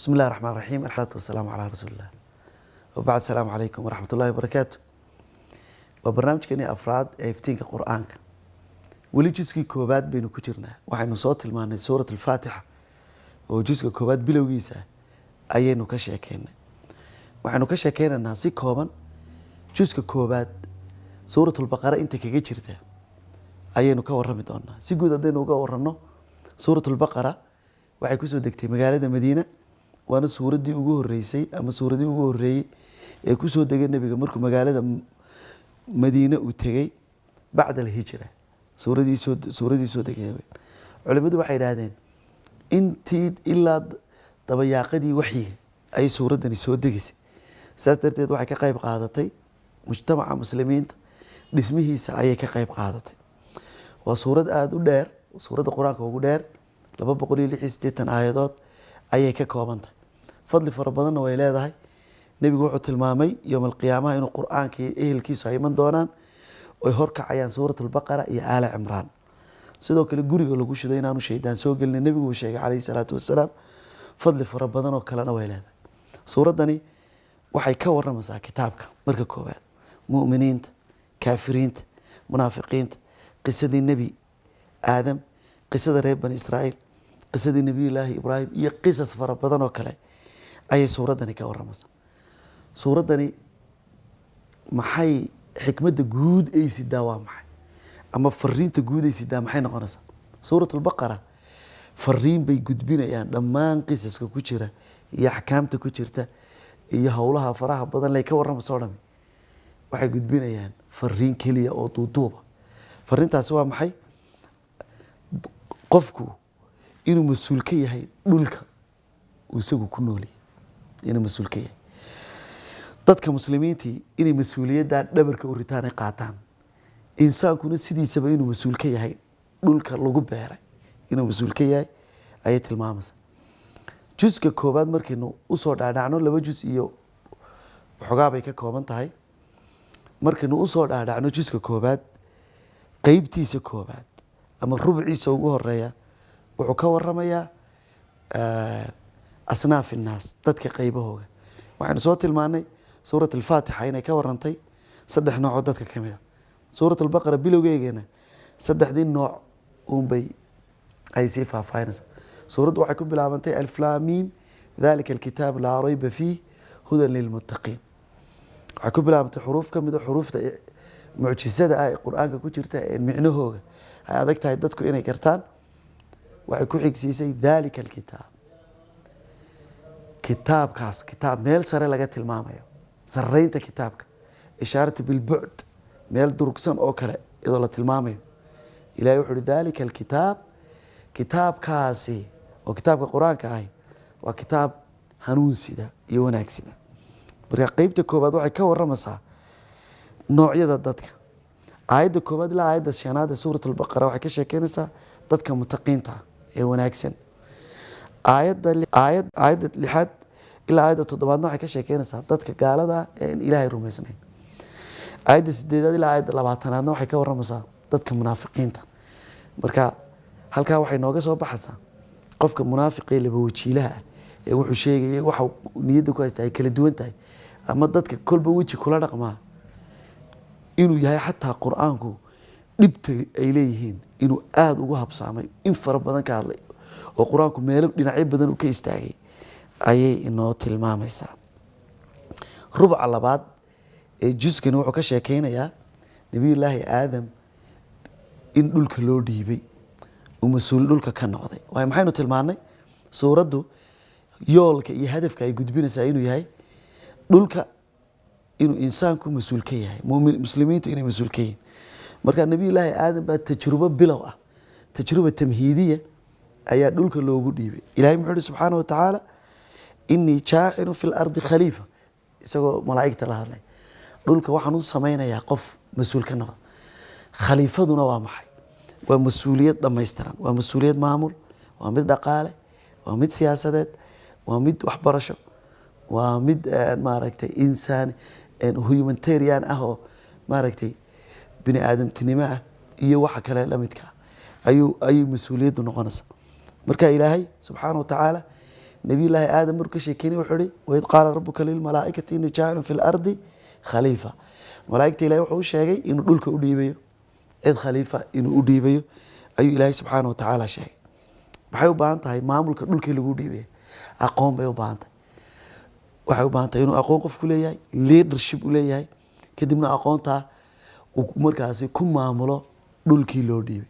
بسم الله الرحمن الرحيم، الصلاة والسلام على رسول الله وبعد، السلام عليكم ورحمة الله وبركاته. Waa barnaamijkeenii afraad ee Iftiinka Qur-aanka. Weli juskii koobaad baynu ku jirnaa. Waxaynu soo tilmaanay Suurat Alfaatixa oo juska koobaad bilowgiisa ayaynu ka sheekeynay. Waxaynu ka sheekeynaynaa si kooban juska koobaad Suurat Lbaqara inta kaga jirta ayaynu ka warami doonaa. Si guud haddaynu uga warano, Suurat Lbaqara waxay kusoo degtay magaalada Madiina, waana suuraddii ugu horeysay ama suuradii ugu horeeyey ee kusoo degay nebiga markuu magaalada Madiine uu tegey bacda alhijra. Suuradii soo degay, culimadu waxay idhaahdeen, intii ilaa dabayaaqadii waxyiga ayay suuraddani soo degeysay. Saas darteed waxay ka qayb qaadatay mujtamaca muslimiinta dhismihiisa ayay ka qayb qaadatay. Waa suurad aada u dheer, suuradda qur-aanka ugu dheer, 286 aayadood ayay ka kooban tahay. Fadli fara badanna way leedahay. Nebigu wuxuu tilmaamay yowm alqiyaamaha inuu qur-aanka iyo ehelkiisu ay iman doonaan, oy horkacayaan Suurat Albaqara iyo Aala Cimraan. Sidoo kale guriga lagu shido inaanu shaydaan soo gelina nebigu uu sheegay calayhi salaatu wasalaam. Fadli fara badan oo kalena way leedahay. Suuraddani waxay ka waramaysaa kitaabka marka koowaad, mu'miniinta, kaafiriinta, munaafiqiinta, qisadii Nebi Aadam, qisada reer Bani Israa'iil, qisadii Nebiyullaahi Ibraahim iyo qisas fara badan oo kale ayay suuraddani ka waramaysaa. Suuraddani maxay xikmadda guud ay sidaa waa maxay, ama fariinta guud ay sidaa maxay noqonaysaa? Suurat Albaqara fariin bay gudbinayaan dhammaan qisaska ku jira iyo axkaamta ku jirta iyo howlaha faraha badan lay ka warramayso o dhami. Waxay gudbinayaan fariin keliya oo duuduuba. Fariintaasi waa maxay? Qofku inuu mas-uul ka yahay dhulka uu isagu ku noolyahay, inuu mas-uul ka yahay. Dadka muslimiintii inay mas-uuliyaddaa dhabarka u ritaan ay qaataan. Insaankuna sidiisaba inuu mas-uul ka yahay dhulka lagu beeray, inuu mas-uul ka yahay ayay tilmaamaysaa. Juska koowaad markaynu usoo dhaadhacno, laba jus iyo waxoogaa bay ka kooban tahay. Markaynu usoo dhaadhacno juska koowaad, qeybtiisa koowaad ama rubciisa ugu horeeya wuxuu ka waramayaa asnaaf innaas, dadka qeybahooga. Waxaynu soo tilmaanay Suurat Alfaatixa inay ka warantay saddex noocoo dadka ka mid a. Suurat Albaqara bilowgeygana saddexdii nooc uunbay ay sii faahfaahinaysaa. Suuraddu waxay ku bilaabantay alif laam miim dalika alkitaab laa rayba fiih hudan lilmuttaqiin. Waxay ku bilaabantay xuruuf ka mid a xuruufta mucjisada ah ee qur-aanka ku jirta ee micnahooga ay adag tahay dadku inay gartaan. Waxay ku xigsiisay dalika alkitaab, kitaabkaas, kitaab meel sare laga tilmaamayo, sareynta kitaabka, ishaaratu bilbucd, meel durugsan oo kale iyadoo la tilmaamayo. Ilahay wuxu uhi: dalika alkitaab, kitaabkaasi oo kitaabka qur-aanka ahi waa kitaab hanuunsida iyo wanaagsida. Marka qeybta koowaad waxay ka waramaysaa noocyada dadka. Aayadda koowaad ilaa aayadda shanaad ee Suurat Albaqara waxay ka sheekeynaysaa dadka mutaqiinta ah ee wanaagsan. Aayadda lixaad ilaa aayadda toddobaadna waxay ka sheekeynaysaa dadka gaalada ah ee aan Ilaahay rumaysnayn. Aayadda sideedaad ilaa aayadda 20aadna waxay ka waramaysaa dadka munaafiqiinta. Marka halkaa waxay nooga soo baxaysaa qofka munaafiqa ee laba wajiilaha ah ee wuxuu sheegayay waxa niyadda ku haysta ay kala duwan tahay, ama dadka kolba weji kula dhaqmaa inuu yahay. Xataa qur-aanku dhibta ay leeyihiin inuu aada ugu habsaamay, in fara badan ka hadlay oo qur-aanku meelo dhinacyo badan u ka istaagay ayay inoo tilmaamaysaa. Rubca labaad ee juskani wuxuu ka sheekeynayaa Nebiyullaahi Aadam in dhulka loo dhiibay, uu mas-uul dhulka ka noqday. Waayo, maxaynu tilmaannay? Suuraddu yoolka iyo hadafka ay gudbinaysaa inuu yahay dhulka inuu insaanku mas-uul ka yahay, mumin muslimiintu inay mas-uul ka yihiin. Marka Nebiyullaahi Aadam baa tajrubo bilow ah, tajruba tamhiidiya ayaa dhulka loogu dhiibay. Ilahay muxuu ihi subxaana wa tacaala: innii jaacilun fi lardi khaliifa. Isagoo malaa'igta la hadlay, dhulka waxaan u sameynayaa qof mas-uul ka noqda. Khaliifaduna waa maxay? Waa mas-uuliyad dhammaystiran, waa mas-uuliyad maamul, waa mid dhaqaale, waa mid siyaasadeed, waa mid waxbarasho, waa mid maaragtay insaan humanitarian ah oo maaragtay bini aadamtinimo ah iyo waxa kale la midka ah ayuu mas-uuliyaddu noqonaysaa. Marka Ilaahay subxaana wa tacaala Nabiyullaahi Aadam markuu ka sheekeynay wuxuu ihi: "Waid qaala rabbuka lilmalaa'ikati innii jaacilun fi lardi khaliifa." Malaa'igta Ilahay wuxuu u sheegay inuu dhulka u dhiibayo cid khaliifa, inuu u dhiibayo ayuu Ilaahay subxaana watacaala sheegay. Maxay u baahan tahay maamulka dhulkii lagu dhiibaya? Aqoon bay u baahan tahay. Waxay u baahan tahay inuu aqoon qofku leeyahay, leadership u leeyahay, kadibna aqoontaa uu markaasi ku maamulo dhulkii loo dhiibay.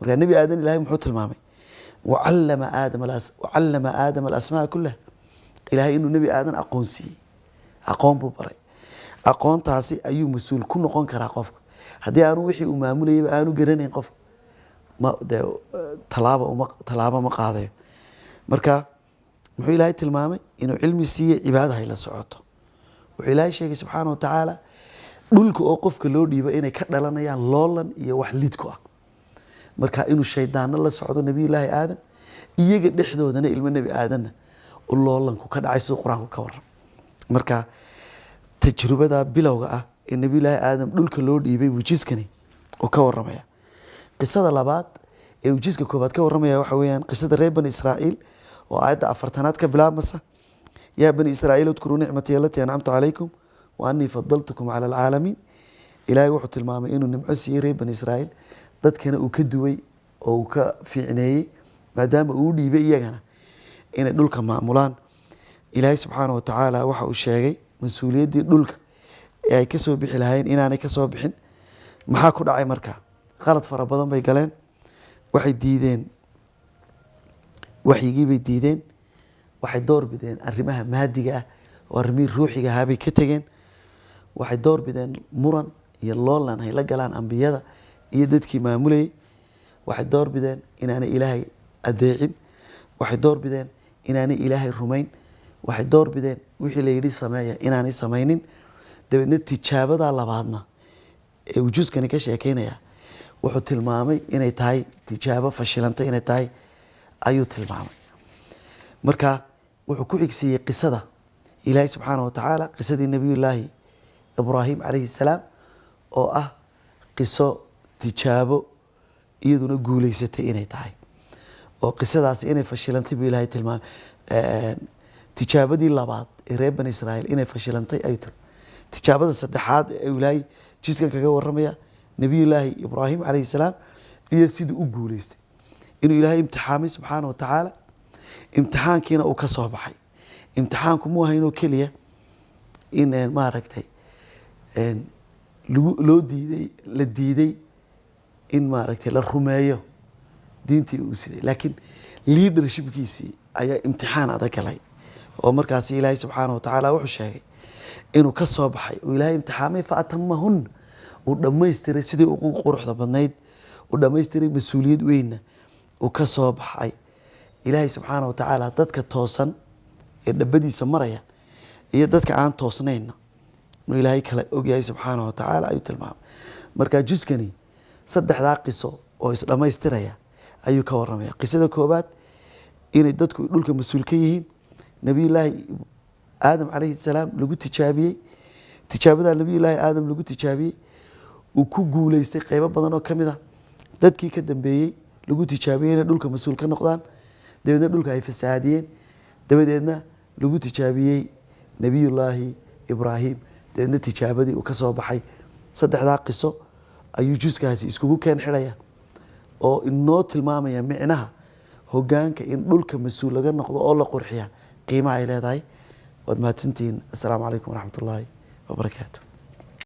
Marka Nebi Aadan Ilahay muxuu tilmaamay? Wacallama Aadama alasmaa kullaha. Ilahay inuu Nebi Aadan aqoon siiyey, aqoon buu baray. Aqoontaasi ayuu mas-uul ku noqon karaa qofka. Haddii aanu wixii uu maamulayaba aanu garanayn, qofka ma dee tallaaba uma tallaabo ma qaadayo. Marka muxuu Ilaahay tilmaamay? Inuu cilmi siiyey, cibaada hay la socoto. Wuxuu Ilaahay sheegay subxaana watacaala dhulka oo qofka loo dhiibo inay ka dhalanayaan loolan iyo wax lid ku ah. Marka inuu shaydaano la socdo Nebiyullaahi Aadam, iyaga dhexdoodana ilmo Nebi Aadanna u loolanku ka dhacay, siduu Qur-aanku ka waram. Marka tajrubada bilowga ah ee Nebiyullaahi Aadam dhulka loo dhiibay buu jiskani uu ka waramaya. Qisada labaad ee uu jiska koobaad ka waramaya waxa weeyaan qisada reer Bani Israa'iil oo aayadda 40aad ka bilaabmasa: "Yaa bani Israa'iil, udkuruu nicmatii allatii ancamtu calaykum wa annii fadaltukum cala alcaalamiin." Ilaahay wuxuu tilmaamay inuu nimco siiyey reer Bani Israa'iil, dadkana uu ka duway oo uu ka fiicneeyey, maadaama uu u dhiibay iyagana inay dhulka maamulaan. Ilaahay subxaana wa tacaala waxa uu sheegay mas-uuliyaddii dhulka ee ay kasoo bixi lahayn inaanay kasoo bixin. Maxaa ku dhacay? Marka qalad fara badan bay galeen. Waxay diideen waxyigii bay diideen. Waxay door bideen arrimaha maadiga ah oo arrimihii ruuxiga ahaa bay ka tegeen. Waxay door bideen muran iyo loolan ay la galaan ambiyada iyo dadkii maamulayay. Waxay door bideen inaanay Ilaahay adeecin. Waxay door bideen inaanay Ilaahay rumayn. Waxay door bideen wixii la yidhi sameeya inaanay samaynin. Dabeedna tijaabada labaadna ee uu juskani ka sheekeynaya wuxuu tilmaamay inay tahay tijaabo fashilantay inay tahay ayuu tilmaamay. Marka wuxuu ku xigsiiyey qisada Ilaahay subxaana wa tacaala, qisadii Nebiyullaahi Ibraahim calayhi salaam, oo ah qiso tijaabo iyaduna guuleysatay inay tahay, oo qisadaasi inay fashilantay buu Ilaahay tilmaamay. Tijaabadii labaad ee reer Bani Israa'iil inay fashilantay ayuu tilmaamay. Tijaabada saddexaad ee Ilaahay jiskan kaga waramaya Nebiyullaahi Ibraahim calayhi salaam iyo siduu u guuleystay, inuu Ilaahay imtixaamay subxaana wa tacaala, imtixaankiina uu ka soo baxay. Imtixaanku mu ahayn oo keliya in maaragtay lagu loo diiday, la diiday in maaragtay la rumeeyo diintii uu siday, laakiin leadershipkiisii ayaa imtixaan adag galay, oo markaasi Ilaahay subxaana wa tacaala wuxuu sheegay inuu ka soo baxay oo Ilaahay imtixaamay, fa atamahun, uu dhammaystiray sidii ugu quruxda badnayd uu dhammaystiray, mas-uuliyad weynna uu ka soo baxay. Ilaahay subxaana wa tacaala dadka toosan ee dhabadiisa maraya iyo dadka aan toosnaynna inuu Ilaahay kala ogyahay subxaana wa tacaala ayuu tilmaamay. Marka juskani saddexdaa qiso oo isdhammaystiraya ayuu ka waramaya. Qisada koobaad, inay dadku dhulka mas-uul ka yihiin, Nabiyullaahi Aadam calayhi salaam lagu tijaabiyey, tijaabadaa Nabiyullaahi Aadam lagu tijaabiyey uu ku guuleystay qeybo badan oo kamid ah, dadkii ka dambeeyey lagu tijaabiyey inay dhulka mas-uul ka noqdaan, dabeedna dhulka ay fasahaadiyeen, dabadeedna lagu tijaabiyey Nebiyullaahi Ibraahim, dabeedna tijaabadii uu ka soo baxay. Saddexdaa qiso ayuu juskaasi iskugu keen xidhaya oo inoo tilmaamaya micnaha hogaanka, in dhulka mas-uul laga noqdo oo la qurxiya qiimaha ay leedahay. Waad mahadsantihiin. Assalaamu calaykum waraxmat ullaahi wabarakaatu.